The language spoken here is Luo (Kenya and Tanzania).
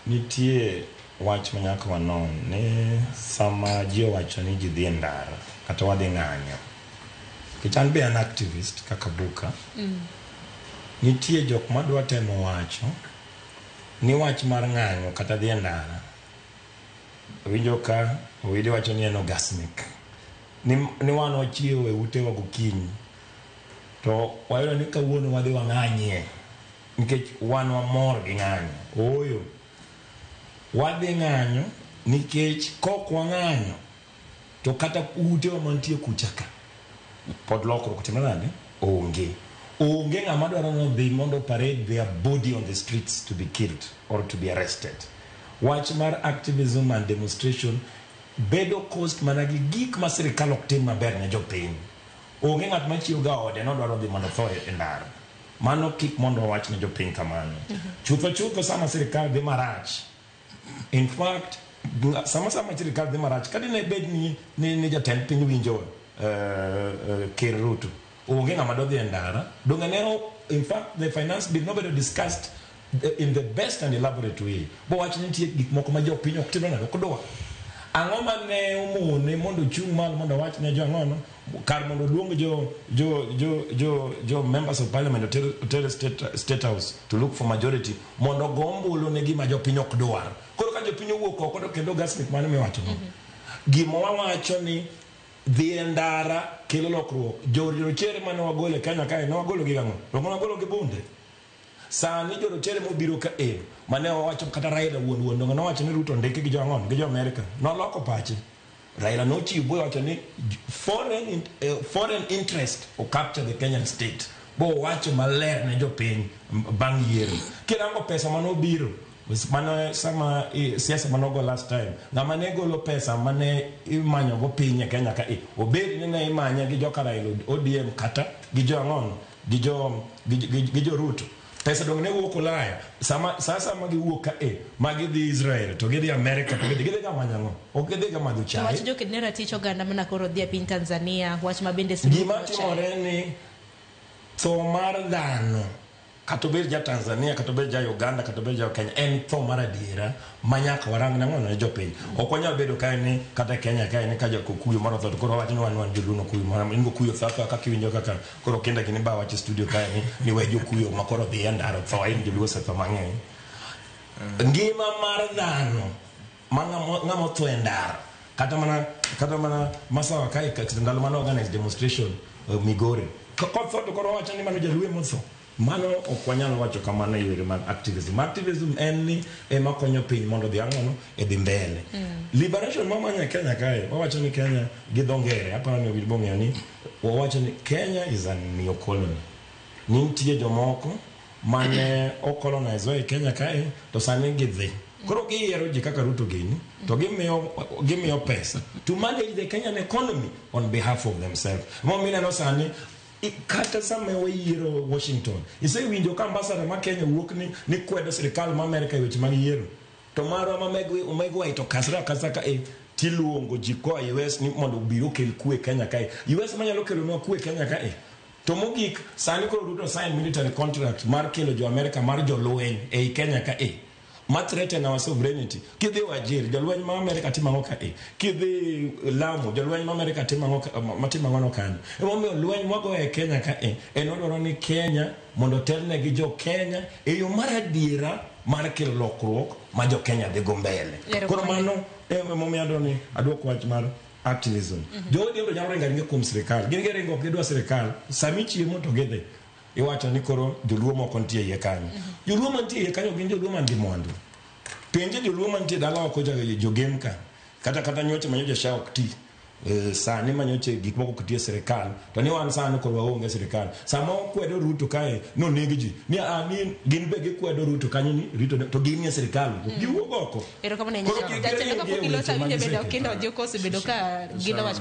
Nitie wach ma nyaka wanon ni sama ji owacho ni ji dhi e ndara kata wadhi ng'anyo. Nikech an be an activist kaka Buka. Nitie jok madwa temo wacho ni wach mar ng'anyo kata dhi e ndara. Winjo ka Owidi wacho ni en orgasmic. Ni wan wachiewo e utewa gokinyi to wayudo ni kawuono wadhi wang'anyie nikech wan wamor gi ng'anyo. Ooyo. Wadhi ng'anyo nikech kok wang'anyo to kata utewa mantie kucha ka pod lokruok timre nade? Onge. Onge ng'ama dwaro ni odhi mondo parade their body on the streets to be killed or to be arrested. Wach mar activism and demonstration bedo caused mana gi gik ma sirikal ok tim maber ne jopiny. Onge ng'at ma chiew ga ode nodwaro dhi mondo otho e ndara. Mano kik mondo wawach ne jopiny kamano. Chutho chutho sama sirikal dhi marach, in fact, sama sirikal dhi marach, ka dine bed ni jatend piny winjo Ker Ruto, onge ng'ama dodhi e ndara. Donge ne, in fact, the finance bill nobedo discussed in the best and elaborate way. Bowach ni nitie gik moko ma jopiny ok timre nade, ok dwa. Ang'o mane omone mondo ochung' malo mondo owach ne jo ang'ono kar mondo oluong jo members of parliament oter state house to look for majority mondo ogo ombulu ne gima jopiny ok dwar. Koro ka jopiny owuok oko to kendo gasmik mane miwacho no. Gima wawacho ni dhi e ndara kelo lokruok. Jorochere mane wagolo e Kenya kae ne wagolo gi ang'o? Donge wagolo gi bunde? Sani jorochere mobiro ka e mane wawacho kata Raila wuon wuon donge nowacho ni Ruto ndike gi jo ang'o gi jo Amerika. Noloko pache. Raila nochiwo bowacho ni foreign interest o capture the Kenyan state. Bo wacho maler ne jopiny bang' yiero. Kirango pesa manobiro mano sama siasa manogo last time ng'ama ne golo pesa mane imanyo go piny e Kenya ka e obed ni ne imanye gi joka Raila ODM kata gi jo ang'ono gi jo Ruto. Pesa dong ne wuok Ulaya sama sama giwuok ka e ma gidhi Israel to gidhi America to gidhi ga manyo ang'o? Ok gidhi ga madho chai. Wach joked ne ratich oganda mana koro dhi e piny Tanzania, wach ma bende Gima timore ni tho mar dhano kata obed ja Tanzania kata obed ja Uganda kata obed ja Kenya en tho mar adiera ma nyaka warang nang'o ne jopiny. Ok wanyal bedo kae ni kata Kenya kae ni ka jakokuyo moro otho to koro wawacho ni wan joluo nokuyo moro in gokuyo tho athoa kaka iwinjo kaka koro kinda gini ba wacho e studio kae ni we jokuyo ma koro dhi e ndara tho in joluo osetho mang'eny. Ngima mar dhano ma ng'ama otho e ndara kata mana Masawa kae kata ndalo mane organize demonstration Migori kotho to koro wawacho ni mano jaluo emotho. Mano ok wanyal wacho kamano e yore mag activism. Activism en ni ema konyo piny mondo odhi ang'ono e dhi mbele. Liberation mamanyo e Kenya kae, wawacho ni Kenya gi dho ngere, aparo ni Owil bong'eyo ni wawacho ni Kenya is a neo-colony. Ni nitie jomoko mane o colonize wa e Kenya kae to sani gidhi. Koro giyiero ji kaka Ruto gini to gimiyo pesa to manage the Kenyan economy on behalf of themselves. Momiyo ineno sani kata sama wayiero Washington, isewinjo ka ambassador ma Kenya wuok ni kwedo sirikal ma Amerika e weche mag yiero. To marwa ma megwa to kasre akasa ka e tiluongo ji koa US ni mondo obi okel kwe Kenya kae. US manyalo kelonwa kwe Kenya kae. To mogik sani koro Ruto sign military contract mar kelo jo Amerika mar jolweny ei Kenya ka e. Ma threaten our sovereignty. Kidhi Wajir, jolweny ma Amerika timo ang'o ka e? Kidhi Lamu, jolweny ma Amerika timo ang'o matimo ang'o no kanyo? Emomiyo lweny mwagoyo e Kenya ka e, en wadwaro ni Kenya mondo otelne gi jo Kenya e yo mar adiera mar kelo lokruok ma jo Kenya dhi go mbele. Koro mano emomiyo adwaro ni aduok wach mar activism. Jo ODM to nyalo ringo aringa kuom sirikal. Gin giringo ok gidwa sirikal. Sami chiemo to gidhi. Iwacho ni koro joluo moko nitie iye kanyo. Joluo mantie iye kanyo gin joluo man gi mwandu. Penje joluo mantie dala oko jogem ka. Kata nyocha manyocha SHA ok ti. Sani manyocha gik moko ok ti e sirikal. To ni wan sani koro waonge sirikal. Sama okwedo Ruto kae noneg ji. Ni a ni gin be gikwedo Ruto kanyo ni Ruto to gin e sirikal. Giwuok oko. Erokamano ahinya. Jatelo kapok iloso awinjo bende Okinda Ojoko osebedo ka gilo wach.